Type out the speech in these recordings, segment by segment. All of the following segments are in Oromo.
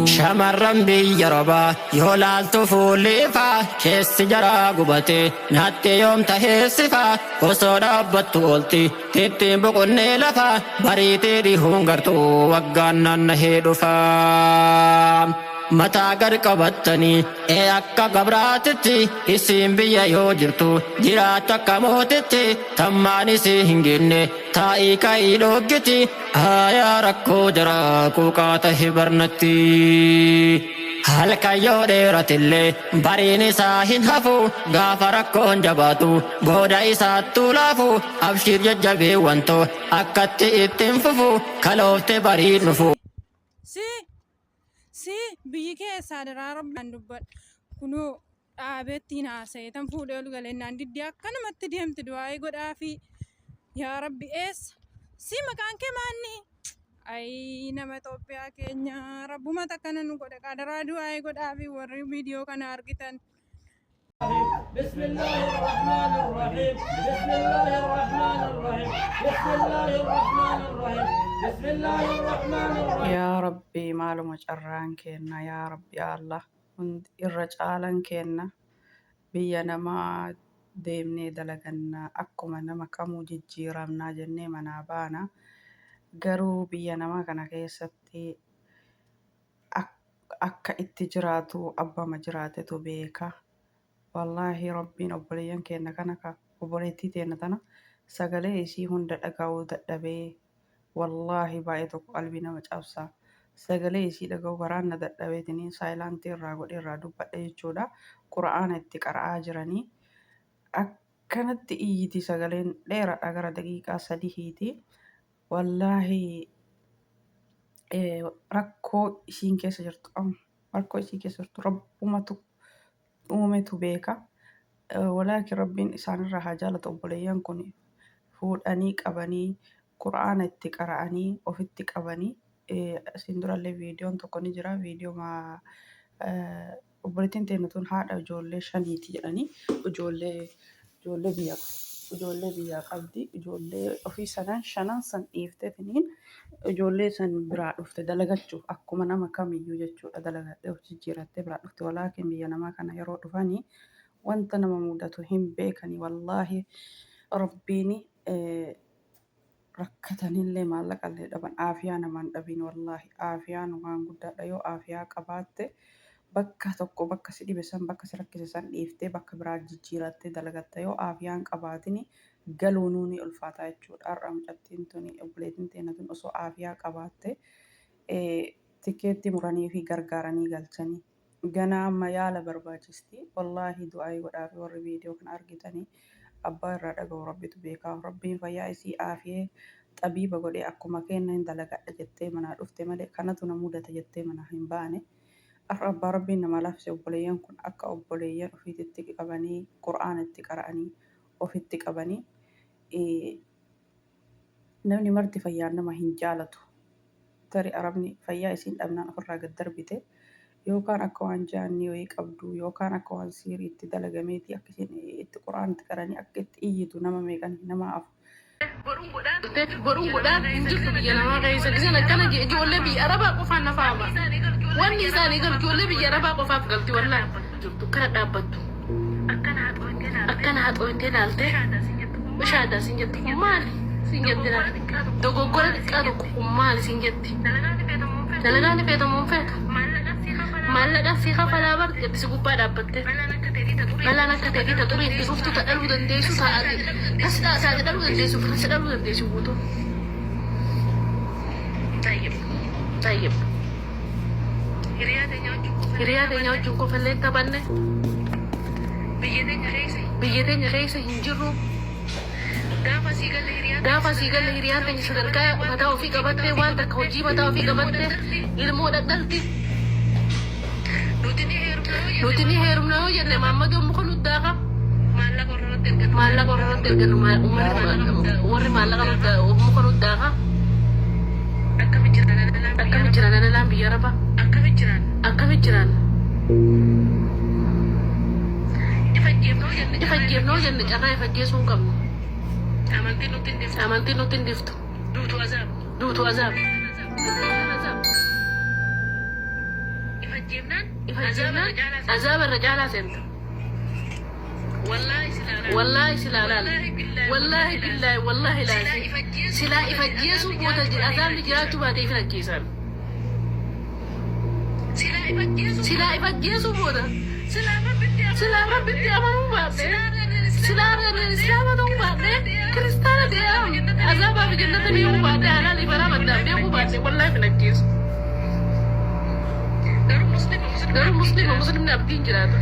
Shamarran biyya robaa yoo laaltu fuulli ifaa keessi jaraa gubate nyaatte yoom tahee sifa osoo dhaabbattu oolti tittiin boqonnee lafa bariitee dhihuun gartuu waggaan naannahee dhufa. Mataa gad qabattanii ee akka gabraatitti isiin biyya yoo jirtu jiraattu akka mootitti tammaan isii hin genne taa'ii ka'ii dhooggiti aayaa rakkoo jaraa quuqaa tahe barnatti. Halkan yoo dheeratillee bariin isaa hin hafu gaafa rakkoon jabaatu booda isaattuu laafu abshiir jajjabee wantoo akkatti ittiin fufu kaloofte bariin dhufu. Si si biyyi keessaa daraa rabbaan dubbadha. Kunoo dhaabeettiin haasa'e tan fuudhee ol galennaan diddee akkanumatti deemti du'aa'ii godhaafi. Yaa rabbi eessa? Si maqaan kee maanni? Ayii nama Itoophiyaa keenya rabbuma takkana nu godhe qadaraa du'aa'ii godhaafi warri viidiyoo kana argitan. بسم الله الرحمن الرحيم بسم الله الرحمن الرحيم بسم الله الرحمن الرحيم بسم الله الرحمن الرحيم. Yaa Rabbi maaluma carraan keenna yaa Rabbi yaa Allah hundi irra caalan keenna biyya namaa deemnee dalaganna akkuma nama kamuu jijjiiramnaa jennee manaa baana garuu biyya namaa kana keessatti akka itti jiraatu abbama jiraatetu beeka. Wallaahi Rabbiin obboleeyyan keenna kana ka obboleettii teenna tana sagalee isii hunda dhaga'uu dadhabee wallaahi baay'ee tokko qalbii nama cabsa. Sagalee isii dhaga'uu garaan na dadhabeetiniin saayilaantii irraa godhee irraa dubbadhe jechuudha. Qura'aana itti qara'aa jiranii akkanatti iyyiti sagaleen dheeradha gara daqiiqaa sadihiiti. Wallaahi rakkoo isiin keessa jirtu amma rakkoo isii keessa jirtu rabbumatu uumetu beeka. Walaakin rabbiin isaanirraa haa jaalatu obboleeyyan kun fuudhanii qabanii qura'aana itti qara'anii ofitti qabanii asiin durallee viidiyoon tokko ni jira viidiyoo Obboleettiin teenna tun haadha ijoollee shaniiti jedhanii ijoollee ijoollee biyya ijoollee biyyaa qabdi. Ijoollee ofii sanan shanan san dhiifteetiniin ijoollee san biraa dhufte dalagachuuf akkuma nama kamiyyuu jechuudha dalagadhee of jijjiirattee biraa dhufte. Walaakin biyya namaa kana yeroo dhufanii wanta nama mudatu hin beekani. Wallaahi rabbiini rakkatanillee maallaqallee dhaban aafiyaa namaan dhabiin wallaahi aafiyaan waan guddaadha yoo aafiyaa qabaatte bakka tokko bakka si dhibe san bakka si rakkise san dhiiftee bakka biraa jijjiirattee dalagatta yoo aafiyaan qabaatini galuunuu ni ulfaata jechuudha har'a mucattiin tuni obboleettiin teenya tun osoo aafiyaa qabaatte tikeetti muranii fi gargaaranii galchanii Ganaa amma yaala barbaachisti. Wallaahi du'aa'ii godhaafi warri viidiyoo kana argitani abbaa irraa dhaga'u rabbitu beeka. Rabbiin fayyaa isii aafiyee xabiiba godhee akkuma keenna hin dalagadha jettee manaa dhufte malee kanatu na mudata jettee manaa hin baane. Ar'a abbaa rabbiin namaa laafise obboleeyyan kun akka obboleeyyan ofiititti qabanii qur'aana itti qara'anii ofitti qabanii namni marti fayyaan nama hin jaalatu. Tari arabni fayyaa isiin dhabnaan ofirraa gad darbite yookaan akka waan jaannii wayii qabdu yookaan akka waan siirii itti dalagameeti akka isiin itti quraan itti qaranii akka itti iyyitu nama meeqan nama af Godhuun godhaa hin jirtu biyya namaa keessa giseen akkana jee ijoollee biyya arabaa qofaan na faama wanni isaanii galu ijoollee biyya arabaa qofaaf galti wallaahi jirtu akkana dhaabbattu akkana haxooytee laaltee bishaadaa sin jetti kun maali sin jetti laal dogoggora xiqqaa tokko kun maali sin jetti dalagaa ni feeta moo hin feetu maallaqa si kafalaa bar jetti si gubbaa dhaabbatte dhalaan akka teetii ta xurii itti dhuftu ta dhaluu dandeessu ta ati ta si ta ati dhaluu dandeessu ta si dhaluu dandeessu guutuu. Tayyib tayyib. Hiriyaa teenya wajjin kofallee hin taphanne. Biyya teenya keessa hin jirru. Gaafa asii galle hiriyaan teenya sadarkaa mataa ofii qabattee waan takka hojii mataa ofii qabattee ilmoo dhadhalti. Nuti ni heerumna yoo jenne maammadoon muka nu daaka. Maallaqa warra irratti ergannu warri maallaqa muka nu daaka. Akkami jira lalalaan biyya arabaa? Akkami jiraan? If ajjeefna yoo jenne carraa if ajjeesuu hin qabnu. Amantiin nutti hin dhiftu. Duutu azaab. Duutu azaab. Ifajjeemnaan azaaba irra caalaa seenta. Wallaahi silaa laal. Wallaahi billaahi wallaahi laal. Silaa ifajjeesuu boota azaabni jiraachuu baatee ifin ajjeesaan. Silaa ifajjeesuu booda. Silaa rabbitti amanuu baadhee. Silaa islaama ta'uu baadhee. Kiristaana ta'ee azaabaa fi jannata beekuu baadhee halaalii baraa baddaan beekuu baadhee wallaahi ifin ajjeesu. Garuu muslima muslimni abdiin jiraata.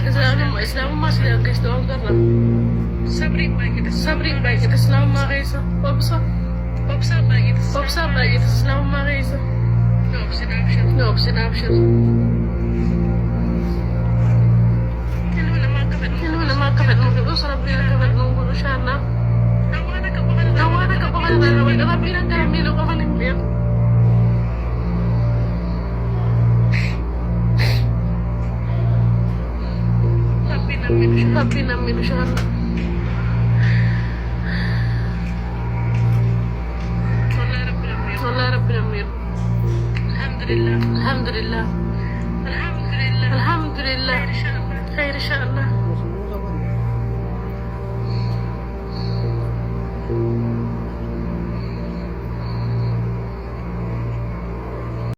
Islaamummaa islaamummaa si dangeessitu waan garra. Sabriin baay'ata islaamummaa keessa. Obsa. Obsaan baay'ata islaamummaa keessa. Obsina abshir. Ilmi namaa akka fedhu fedhus rabbiin akka fedhu godhu inshallah. Waan akka qofa irraa rabbiin akka miidhu qofa hin beeku. Rabbiin namni inshallah. Wallahi rabbi namni. Alhamdulillah. Alhamdulillah. Alhamdulillah. Khair inshallah.